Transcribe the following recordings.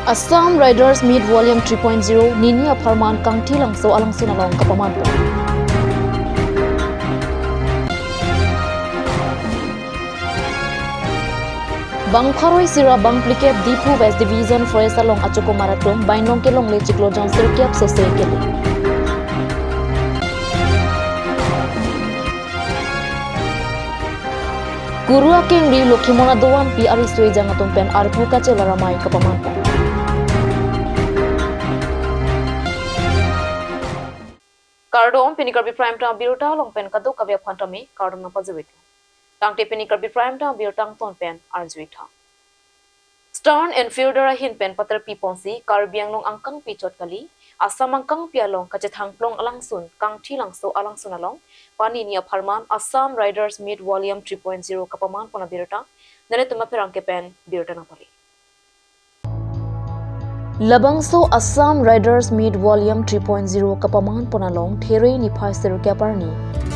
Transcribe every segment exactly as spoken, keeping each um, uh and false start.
Assam Riders Meet Volume three point zero nini apharman Kangthilangso alangsun along kapamanpon. Bang pharo isi ra bang phlikep Diphu West Division Forest along achokomar atum bainong kelongle chiklo jong sirkep sose kele. Kuru akengri Lokhimon adovan pi ari suejang atum pen arpu kachela ramai kapamanpon. Kardom, pini Karbi Prime Time abirta along pen kadokave aphan tame kardom nangpajirvit. Tangte pini Karbi Prime Time abirta angton pen arjutha. Stern and Fielder ahin pen paterpi ponsi Karbi Anglong angkangpi chot kali, Assam angkangpi along kachethangplong alangsun Kangthilangso alangsun along, pini nini apharman Assam Riders Meet Volume three point zero kapamanpon abirta, nanglitum apherangke pen birta nangpale. Labangso Assam Riders Meet Volume three point zero kapamanpon along There niphai sirkep arni,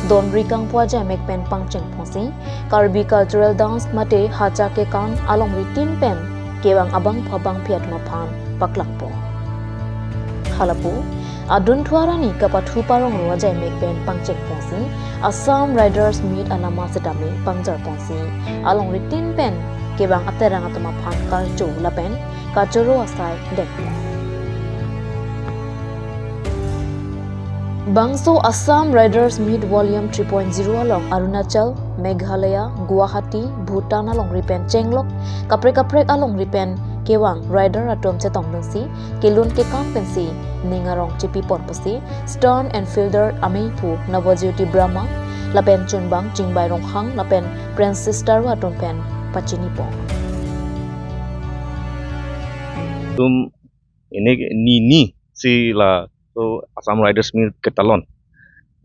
Donri kangpu ajaimek pen pangcheng ponsi, Karbi cultural dance mate hacha kekang alongri tin pen kevang abangphu abangphi atum aphan paklangpon. Halapu, adun thu arni kapathu parong ro ajaimek pen pangcheng ponsi, Assam Riders Meet alama setame pangjar ponsi, alongri tin pen kevang aterang atum aphan karcho lapen kachoro asai deng. Bangso Assam Riders Meet Volume three point zero along Arunachal, Meghalaya, Guwahati, Bhutan alongri pen chenglok kaprek kaprek alongri pen kevang rider atum chetongdunsi, kelun kekam pensi ning arong chepipon pusi Stern and Fielder ameiphu Navajyoti Brahma lapen chunbang Chingbai Ronghang lapen Francis Taro atum pen pachinipon. Tum ini nini si laso Assam Riders Meet ketalon.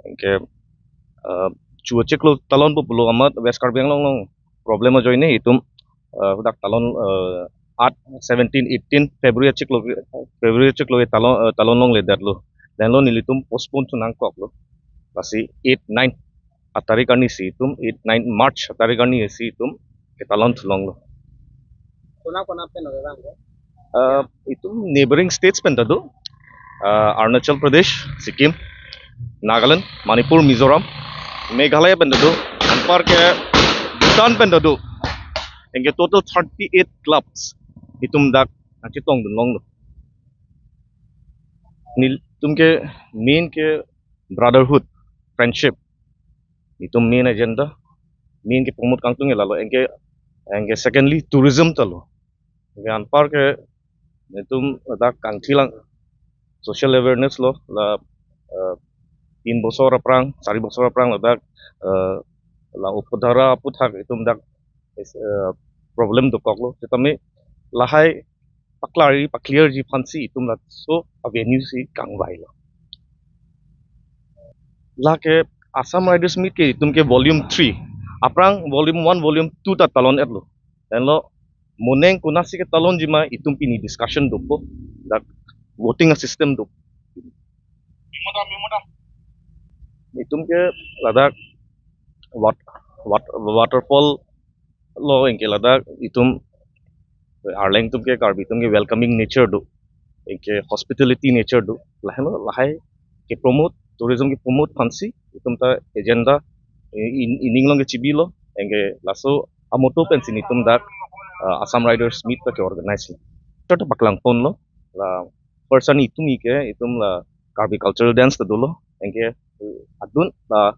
Anke, eh, chu chiklo talonpo pulo amat West Karbi Anglong along problem ajoine itum, eh, dak talon, eh, at seventeen, eighteen February chiklo, February chiklo talon, eh, talon longledetlo. Lahenlo nelitum postpone thu nangkoklo. Lasi eight, nine atarik arni si itum, eight, nine March atarik arni si itum ketalon thulonglo. Kona kona pen ore bang ko? Eh, itum neighboring states pen ta do. Eh, Arunachal Pradesh, Sikkim, Nagaland, Manipur, Mizoram, Meghalaya pen ta do. Anparke Bhutan pen ta do. Anke total thirty-eight clubs itum dak nangchetongdun longlo. Nelitum ke main ke brotherhood, friendship. Itum main agenda, main ke promote kangtung lalo. Anke, anke secondly tourism ta lo. Anke anparke itum dak Kangthilang social awareness lo la, eh, tin bosor aphrang, sari bosor aphrang ladak, eh, la Upodhara aphuthak itum dak, eh, problem dokoklo. Setame lahai paklarji, paklarji aphansi itum laso avenue si kangvailo. Lake Assam Riders Meet ke itum ke volume three. Aphrang volume one, volume two ta talon-etlo. Lahenlo moneng konatsi ketalonji ma itum pini discussion dokpo. Dak voting a system dok. Itum ke ladak wat-, wat-, waterfall lo, anke ladak itum Arleng atum ke, Karbi atum ke welcoming nature do, anke hospitality nature do. Lahenlo lahai ke promote, tourism ke promote aphansi itum ta agenda, eh, in, ining along ke chibilo, anke laso a-motto pensi itum dak, eh, Assam Riders Meet ta ke-organize lo. Chota paklangponlo, la first arni itum ke, itum la Karbi cultural dance ta dolo, anke, eh, adun la,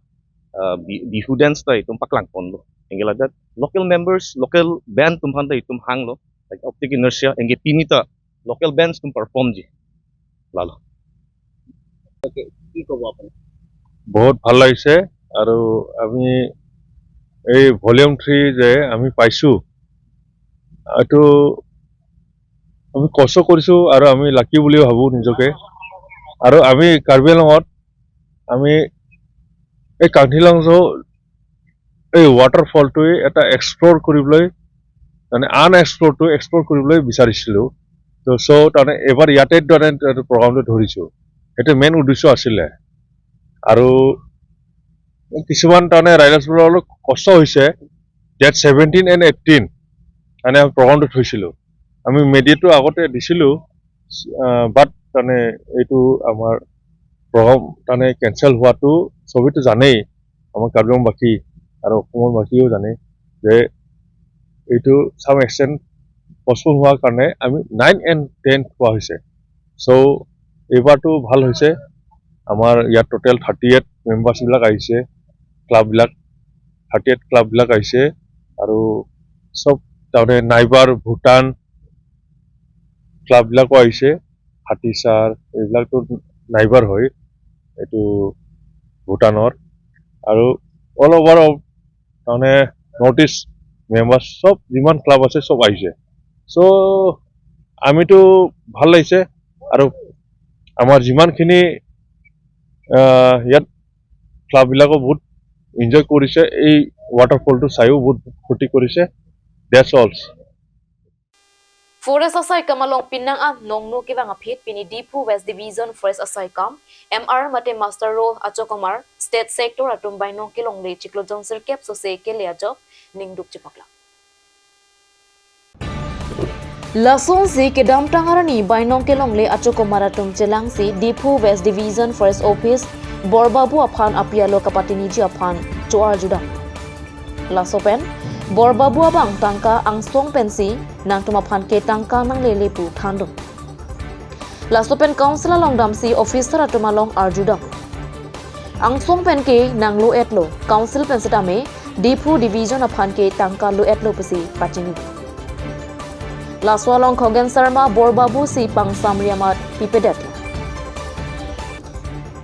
eh, Bi-, Bihu dance ta itum paklangponlo. Anke ladak local members, local band atum aphan ta itum hanglo, like Optic Inertia, anke pini ta local bands atum performji. Lalo. Okay, কি ক'ব আপুনি? বহুত ভাল লাগিছে আৰু আমি এই volume three যে আমি পাইছো, এইটো আমি কষ্ট কৰিছো আৰু আমি লাকি বুলিও ভাবো নিজকে। আৰু আমি কাৰ্বি আংলঙত আমি এই কাংথিলাংছ' এই ৱাটাৰফলটোৱে এটা এক্সপ্ল'ৰ কৰিবলৈ, মানে আনএক্সপ্ল'ৰটো এক্সপ্ল'ৰ কৰিবলৈ বিচাৰিছিলো। তো চ' তাৰমানে এইবাৰ ইয়াতে তাৰমানে এইটো প্ৰগ্ৰামটো ধৰিছো, সেইটো মেইন উদ্দেশ্য আছিলে। আৰু কিছুমান তাৰমানে ৰাইডাৰ্ছবোৰৰ অলপ কষ্ট হৈছে, ডেট ছেভেণ্টিন এণ্ড এইটিন মানে আমি প্ৰগ্ৰামটো থৈছিলো। আমি মিডিয়াটো আগতে দিছিলো, বাট মানে এইটো আমাৰ প্ৰগ্ৰাম মানে কেঞ্চেল হোৱাটো সবেইতো জানেই, আমাৰ কাৰ্বি আংলং বাসী আৰু অসমৰ বাসীয়েও জানে যে এইটো চাম এক্সটেণ্ট পষ্টপন হোৱাৰ কাৰণে আমি নাইন এণ্ড টেন থোৱা হৈছে। চ' এইবাৰটো ভাল হৈছে। আমাৰ ইয়াত টোটেল থাৰ্টি এইট মেম্বাৰ্ছবিলাক আহিছে, ক্লাববিলাক, থাৰ্টি এইট ক্লাববিলাক আহিছে আৰু চব তাৰমানে নাইবাৰ ভূটান ক্লাববিলাকো আহিছে। হাতীচাৰ এইবিলাকতো নাইবাৰ হয়, এইটো ভূটানৰ। আৰু অল অভাৰ তাৰমানে নৰ্থ ইষ্ট মেম্বাৰ চব যিমান ক্লাব আছে চব আহিছে। চ' আমিতো ভাল লাগিছে আৰু আমাৰ যিমানখিনি আহ, ইয়াত ক্লাববিলাকো বহুত এনজয় কৰিছে, এই ৱাটাৰফলটো চাইও বহুত ফূৰ্তি কৰিছে। That's all. Forest asaikam along pinang an nongno kevang aphi pini Diphu West Division Forest asaikam M R mate Master Roll achokomar state sector atum bainong kelongle chiklo jonsirkep sose kele ajok ningduk chepaklang. Lasonsi kedamtang arni bainong kelongle achokomar atum chelangsi Diphu West Division Forest Office Borbabu aphan api alo kapatiniji aphan cho-arjudam. Laso pen Borbabu abang tangka angsong pensi nangtum aphan ke tangka nanglele pu thandun. Laso pen council along damsi officer atum along arjudam. Angsong pen ke nanglo-etlo, council pen setame Diphu Division aphan ke tangka lo-etlo pusi pachini. Laso along Khogen Sharma Borbabu si pangsam riamat pipedet.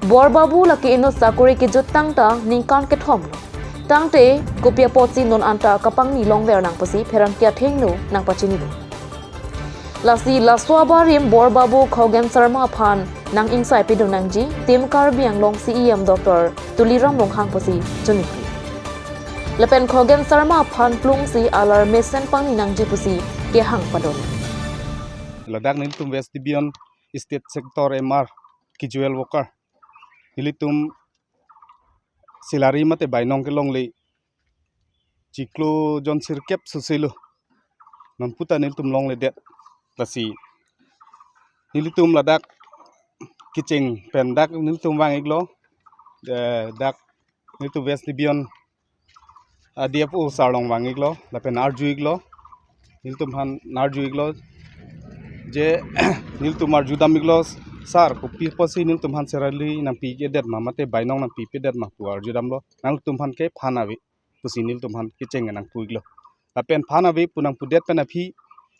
Borbabu lake inut sakori kejut tangta ningkan kethom. Tangte kopi apotsi non anta kapangni longver nang pusi pherangke athengno nangpachini. Lasi laso abarim Borbabu Khogen Sharma aphan nang-ingsai pidun nangji, Team Karbi Anglong C E M Doctor Tuliram Ronghang pusi chunipri. Lapen Khogen Sharma aphan plungsi alar mesen pangni nangji pusi kehang padon. Ladak nelitum West Division State Sector M R casual worker. Nelitum salary mate bainong kelongle chiklo jonsirkep soselo. Non puta nelitum longledet. Lasi nelitum ladak kecheng pen dak nelitum vang-iklo. Eh, dak nelitum West Division ah, D F O sir along vang-iklo, lapen arju-iklo, nelitum aphan arju-iklo, je nelitum arjudam-iklo, sir, kopi apotsi nelitum aphan salary nangpikedet ma, mate bainong nangpipedet ma pu arjudamlo, nangtum aphan ke phan ave pusi nelitum aphan kecheng nangpu-iklo. Lapen phan ave pu nangpudet pen aphi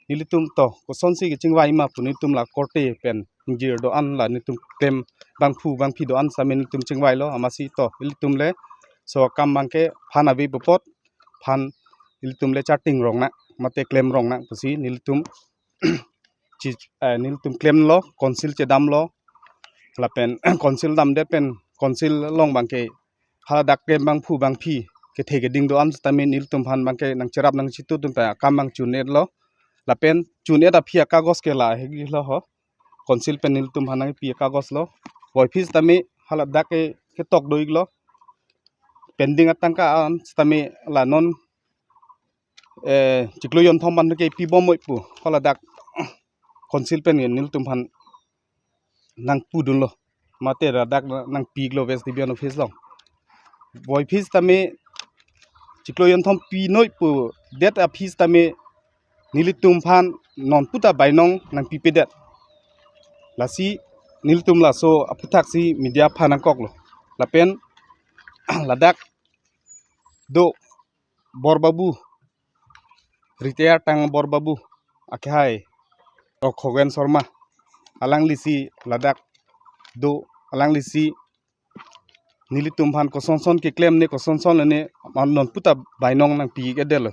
nelitum to kosonsi kechingvai ma pu nelitum la korte pen ingjir do-an la nelitum klem bangphu bangphi do-an setame nelitum chingvailo, amatsi to nelitum le laso akam abangke phan ave pu apot phan nelitum le charting rong nang mate klem rong nang pusi nelitum chi eh, nelitum klemlo, council chedamlo, lapen council damdet pen council along abangke haladak klem bangphu bangphi kethe keding do-an setame nelitum aphan abangke nangcherap nangchitu atum ta akam abang chun-etlo, lapen chun-et aphi akagos ke la hegilo ho, council pen nelitum aphan nangpi akagoslo. Voiphis tame haladak ke ketok do-iklo. Pending atangka an setame la non eh, chiklo jonthom an ke pibom oi pu haladak council pen nelitum aphan nangpudunlo. Mate ladak nangpi-iklo West Division office along. Voiphis tame chiklo jonthom pinoi pudet aphi setame nelitum aphan non puta bainong nangpipedet. Lasi nelitum laso aphuthaksi media aphan nangkoklo. Lapen ladak do Borbabu, retired tang Borbabu, akehai, o Khogen Sharma, alanglisi ladak do, alanglisi nelitum aphan kosonson keklem ne kosonson ne non puta bainong nangpi-ik-edetlo.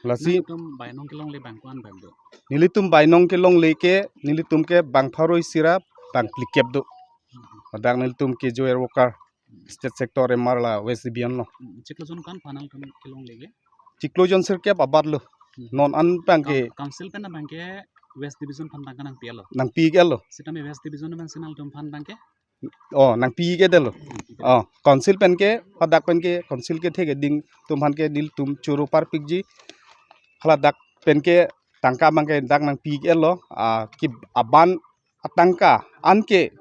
Lasi nangtum bainong kelongle bang ko-an bang do? Nelitum bainong kelongle ke, nelitum ke bang pharo isi ra bang phlikep do. Ladak nelitum casual worker, state sector M R la West Division lo. Hmm, chiklo jon ko-an aphan nangtum kelongle ke? Chiklo jonsirkep abat lo. Hmm. Non an abangke. Coun-, council pen abangke West Division aphan tangka nangpi-iklo. Nangpi-iklo. Setame West Division abangsi nangtum aphan abangke? Oh, nangpi-ik-edetlo. Nangpi-ik-edetlo. Oh, council pen ke, ladak pen ke, council kethe keding atum aphan ke nelitum choro parpikji. Haladak pen ke tangka abangke dak nangpi-ik-etlo, ah, ki aban atangka anke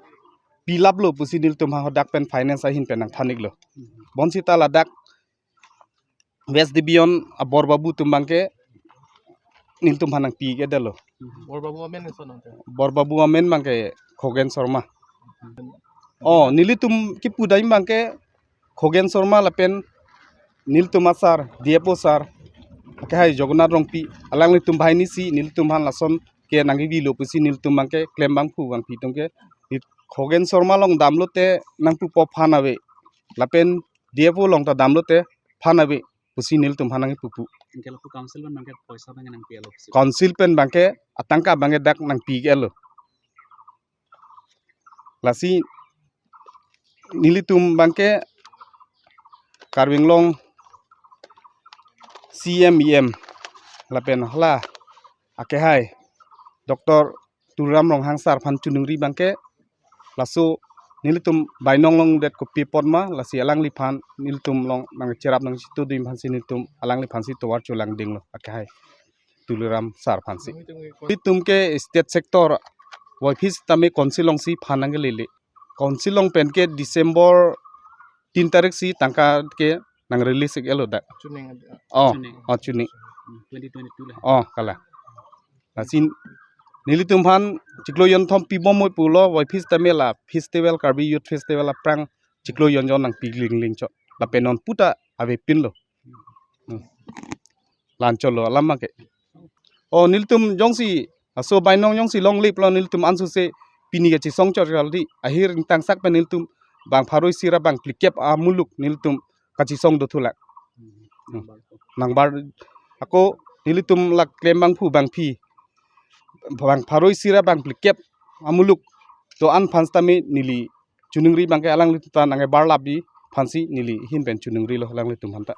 pilaplo pusi nelitum ha hadak pen finance ahin pen nangthan-iklo. Bonsita ladak West Division a Borbabu atum abangke nelitum ha nangpi-ik-etlo. Borbabu amen ne son ante? Borbabu amen abangke Khogen Sharma. Oh, nelitum kipu dam abangke Khogen Sharma lapen nelitum a sir, D F O sir, akehai Jagannath Rongpi, alanglitum banghini si nelitum aphan lason ke nangkebilo pusi nelitum abangke klembangphu bangphi atum ke, ni Khogen Sharma along damlote nangpupo fund ave, lapen D F O along ta damlote fund ave pusi nelitum aphan nangkepupu. Anke lapu council pen abangke poisa abangke nangpi-etlo pusi. Council pen abangke atangka abangke dak nangpi-ik-etlo. Lasi nelitum abangke Karbi Anglong C M E M lapen hala akehai Doctor Tuliram Ronghang sir aphan choningri abangke, laso nelitum bainong longdet kopi apot ma, lasi alangliphan nelitum along nangcherap nangchito dun aphansi nelitum alangliphansi tovar cholangdinglo akehai Tuliram sir aphansi. Nelitum ke state sector voiphit tame council alongsi fund nangkelele. Council along pen ke December tin tarik si tangka ke nang release-ik-etlo dak. Chuning. Oh, chuning. Oh, chuning. Hmm, twenty twenty-two la. Oh, kalang. Lasi nelitum aphan chiklo jonthom pibom moi pulo, voiphit tame la festival, Karbi Youth Festival aphrang chiklo jonjon nangpi lingling chot. Lapen non puta avepinlo. Hmm. La-anchotlo alam abangke. Oh, nelitum jongsi, laso bainong jongsi longliplo nelitum ansose pini kachesong chot kaldi, ahir ingtangsak pen nelitum bang pharo isi ra bang phlikep amuluk nelitum kachesong dothulang. Hmm. Nangbar ako nelitum la klembangphu bangphi bang pharo isi ra bang phlikep amuluk do-an aphan sitame neli choningri abangke alanglitum ta nangkebarlap di aphansi neli ahin pen choningrilo alanglitum aphan ta.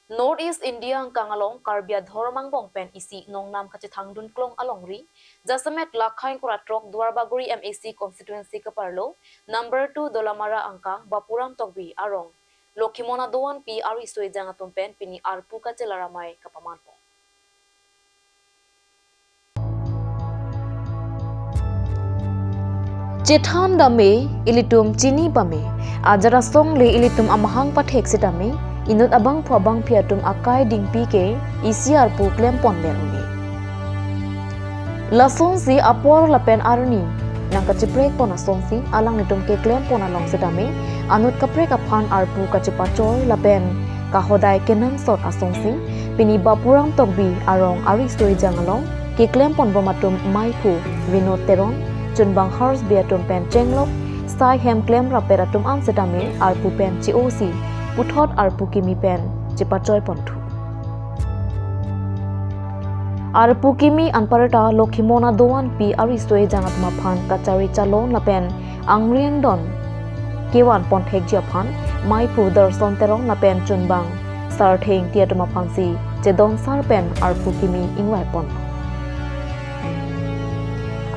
North East India angkang along Karbi adhorom angbong pen isi nongnam kachethangdun klong alongri, jasemet lakhai ingkoi ra throk Duarbagori M A C constituency keparlo number two Dolamara angkang Bapuram Tokbi arong Lokhimon adovan pi ariso ejang atum pen pini arpu kachelar amei kapamanpo. Chethan dam-e, ilitum chini pame, ajat asong le ilitum amahang pathek setame, inut abangphu abangphi atum akai dingpi ke isi arpu klempon ber un-e. Lasonsi apor lapen arni nangkacheprek pon asonsi alanglitum keklem pon along setame, anut kaprek aphan arpu kachepachoi lapen kahodai kenangsot asonsi, pini Bapuram Tokbi arong ariso ejang along keklem ponbom atum meiphu Vinod Teron, chunbang Hars Bey atum pen chenglok, sai hem klem rapet atum an setame arpu pen che-osi puthot arpu kimi pen chepachoi ponthu. Arpu kimi anparta Lokhimon adovan pi ariso ejang atum aphan kachari chalon lapen angri angdon kevan ponthekji aphan meiphu Darson Teron lapen chunbang Sarthe Ingti atum aphansi chedon sar pen arpu kimi ingvai pon.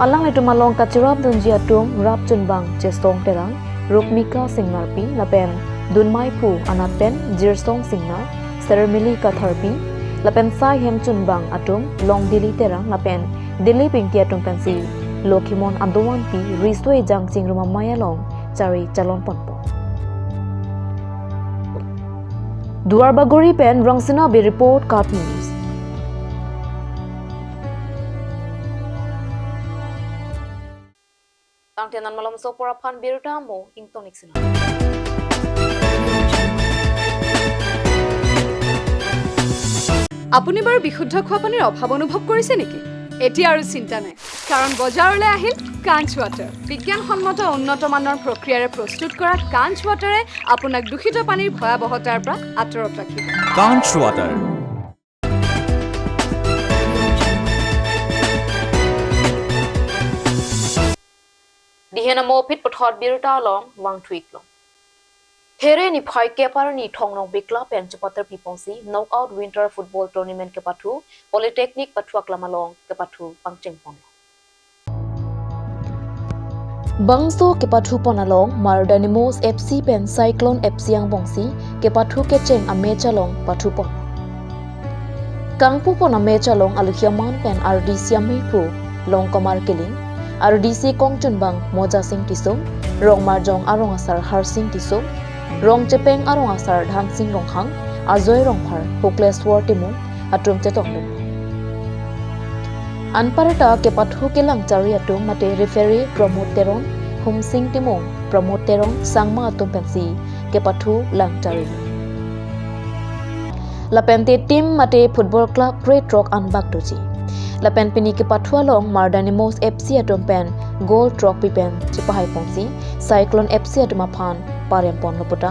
Alanglitum along kacherapdunji atum rap chunbang Chesong Terang, Rukmika Singnarpi lapen dunmeiphu anat pen Jirsong Singnar, Sermili Katharpi lapen sai hem chunbang atum Longdili Terang lapen Dilip Ingti atum pensi Lokhimon adovan pi riso ejang chingrum amei along chari chalon ponpo. Duarbagori pen Rangsina Bey report, KAT News. Tangte non malomso apor aphan birta mo ingtoniksina. আপুনি বাৰু বিশুদ্ধ খোৱা পানীৰ অভাৱ অনুভৱ কৰিছে নেকি? এতিয়া আৰু চিন্তা নাই, কাৰণ বজাৰলৈ আহিল কাঞ্চ ৱাটাৰ। বিজ্ঞানসন্মত উন্নত মানৰ প্ৰক্ৰিয়াৰে প্ৰস্তুত কৰা কাঞ্চ ৱাটাৰে আপোনাক দূষিত পানীৰ ভয়াৱহতাৰ পৰা আঁতৰত ৰাখিব। Kanch Water. Dihen amo aphi puthot birta along vangthu-iklo. There niphai kep arni Thong Nokbe Club pen chepatar piponsi Knockout Winter Football Tournament kepathu Polytechnic pathu aklam along kepathu pangcheng ponlo. Bangso kepathu pon along Mar Dynamos F C pen Cyclone F C angbongsi kepathu kecheng a-match along pathu pon. Kangpupon amatch along aluhi aman pen R D C ameipu Longkomar Killing, R D C kongchunbang Mojasing Tisso, Rongmarjong arong asar Harsing Tisso, Rongchepeng arong asar Dhansing Ronghang, Ajoy Rongphar, Hukleswar Timung atum chetongdun. Anparta kepathu kelang chari atum mate referee Pramod Teron, Humsing Timung, Pramod Teron, Sangma atum pensi kepathu lang chari. Lapente team mate football club kre throk anbak doji. Lapen pini kepathu along Mar Dynamos F C atum pen goal throk pi pen chepahai ponsi Cyclone F C atum aphan parem ponlo puta.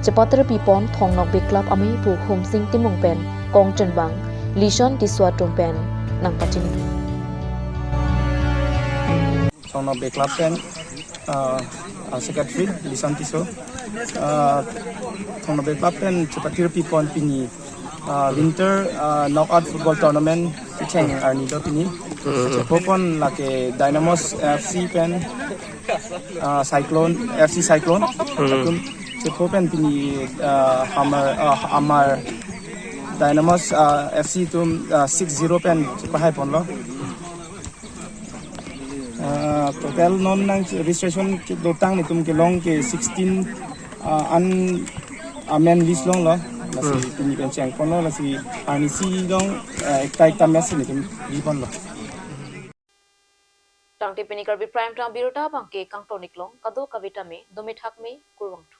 Chepatir pi pon Thong Nokbe Club ameipu Humsing Timung pen kongchunbang Lison Tisso atum pen nangpachini. Thong Nokbe Club pen, uh, uh, secretary Lison Tisso, uh, Thong Nokbe Club pen chepatir pi pon pini, uh, winter, uh, knockout football tournament kecheng arni do pini. Chepo pon lake Dynamos F C pen, uh, Cyclone, F C Cyclone. Hmm. Atum chepo pen pini, uh, Hamar, uh, Amar Dynamos, uh, F C atum, uh, six zero pen chepahai ponlo. Ah, total non nang registration kedotang netum kelong ke sixteen, ah, an amen list longlo. Lasi Hmm. pini pen cheng ponlo, lasi arnisi along, ah, ekta ekta match netum bi ponlo. Tangte pini Karbi Prime Time birta abangke kangton-iklong, kadokave tame dome thakme, kurvangthu.